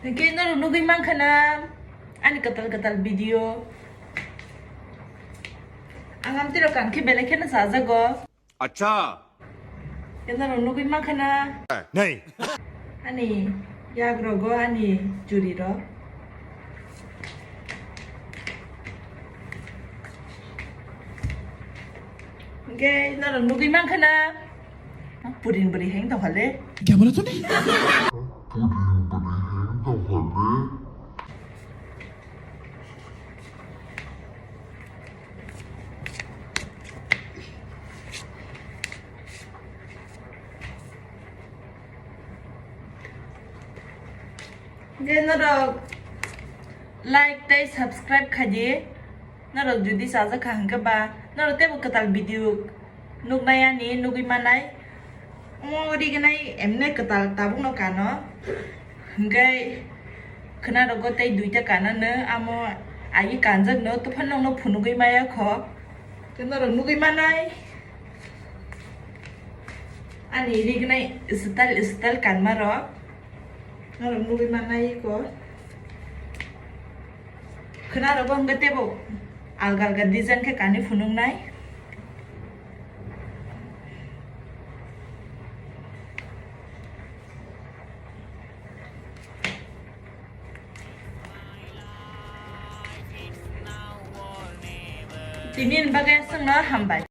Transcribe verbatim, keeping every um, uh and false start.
Hwnkhe norok nugwi mankha na ani kwtal kwtal video. Ang amtwirok kang khe belai kheno chajago. Acha. Khe norok nugwi mankha na. Nei. Ani yagrogo ani churi rok. Hwnkhe norok nugwi mankha na. Puring bwrwi heng tongkha le. Kya bola tune? Hwnkhe norok like tei subscribe khaidi. Norok jodi chajakha hwnkhe ba norok teibo kwtal video nuknai ani nugwi manai. Omo rignai emne kwtal tabukno kano. Hwnkhe khwnarogo tei duita kanano amo agi kanjakno tophan nokno phunugwi maya kho. Tei norok nugwi manai. Ani rignai style style kanmarok. Norok nugwi manai ko. Khwnarogo hwnkhe teibo alga alga design khe kanwi phunuknai. Tini ni bagwi aswkno hambai.